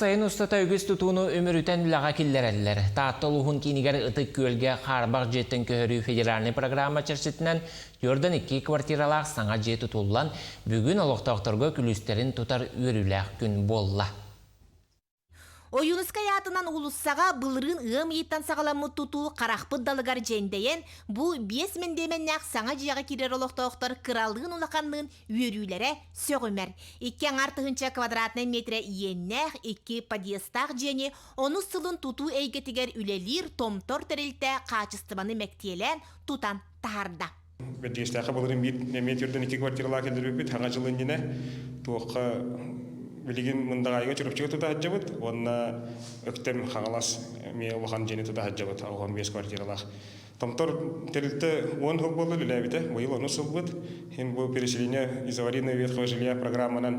Сайын устата үгүс тутууну үмүрүтэн үлэҕэ киллэрэллэр. Таатта улууһун киинигэр Ытык Күөлгэ хаарбах дьиэттэн көһөрүү федеральнай программа чэрчитинэн 42 квартиралаах саҥа дьиэ тутуллан, бүгүн олохтоохторго күлүүстэрин тутар үөрүүлээх күн буолла. Ойуунускай аатынан уулуссаҕа былырыын ыам ыйыттан саҕаламмыт тутуу харахпыт далыгар дьэндэйэн, бу биэс мэндиэмэннээх саҥа дьиэҕэ киирэр олохтоохтор кыралыын-улаханныын үөрүүлэрэ сөҕүмэр. Икки аҥаар тыһыынча квадратнай миэтэрэ иэннээх икки подъездтаах дьиэни онус сылын тутуу эйгэтигэр үлэлиир Томтор тэрилтэ хаачыстыбаны мэктиэлээн тутан таһаарда. Бэрдигэстээххэ былырыын биир эмиэ түрдэн икки квартиралаах киллэрбиппит хаҥа дьыл иннинэ туохха билигин Мындаҕаайыга Чурапчыга тута сылдьабыт уонна Өктөм Хаҥалас эмиэ улахан дьиэни тута сылдьабыт 85 квартиралаах. Томтор тэрилтэ уон сыл буолла үлэлээбитэ, быйыл онус сылбыт. Иһин бу переселение из аварийного ветхого жилья программанан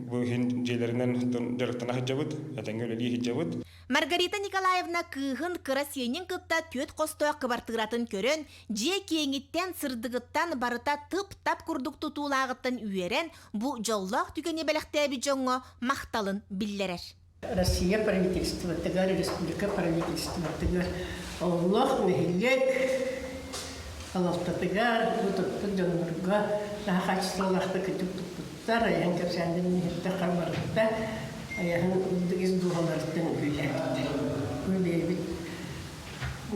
бу иһин дьиэлэринэн дьарыктана сылдьабыт, этэҥҥэ үлэлии сылдьабыт. Маргарита Николаевна кыыһын кыра сиэнин кытта түөрт хостоох кыбартыыратын көрөн, дьиэ киэҥиттэн, сырдыгыттан барыта тып-тап курдук тутуулааҕыттан үөрэн, бу дьоллоох түгэни бэлэхтээбит дьоҥҥо махталын биллэрэр. Россия правительствотыгар, республика правительствотыгар олох нэһилиэк салалтатыгар бу туппут дьоннорго наһаа хаачыстыбалаахтык туппуттар, айан кэпсээннэрин иһиттэх барыта айаһын из дууһаларыттан үлэлээбиттэр. Бу бэйэбит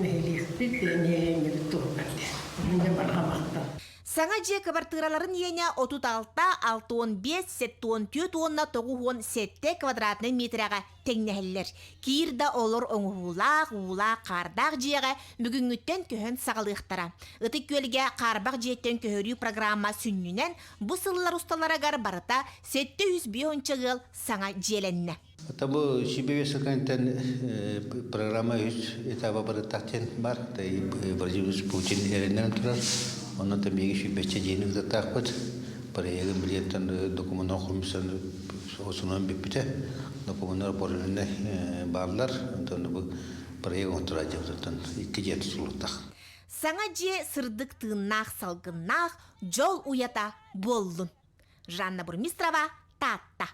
нэһилиэкпит, нэһилиэнньэбит туһугар диэн. Онно барҕа махтал. Саҥа дьиэ кыбартыыраларын иэнэ 36, 65, 74 уонна 97 квадратнай миэтэрэҕэ тэҥнэһэллэр. Киир да олор оҥоһуулаах, уулаах-хаардаах дьиэҕэ бүгүҥҥүттэн көһөн саҕалыахтара. Ытык Күөлгэ хаарбах дьиэттэн көһөрүү программа сүнньүнэн бу сыллар усталарыгар барыта 750 ыал саҥа дьиэлэннэ. Это бу сибиэсэкэнтэн программа үс этаба барыттах диэн бар. Владимир Путин эрэннэрэн турар. Онон та миги сүүбэччэ дьиэни ыытаттаахпыт. Проегын билиэнтэн докумуоннар хомусан осунан бүппүтэ. Докумуоннар оформлены бааллар. Онтон бу проект оҥотторо дьиэбититтэн икки дьиэ тутулуктах. Саҥа дьиэ сырдык тыыннаах салгыннаах дьол уйата буоллун. Жанна Бурмистрова, Таатта.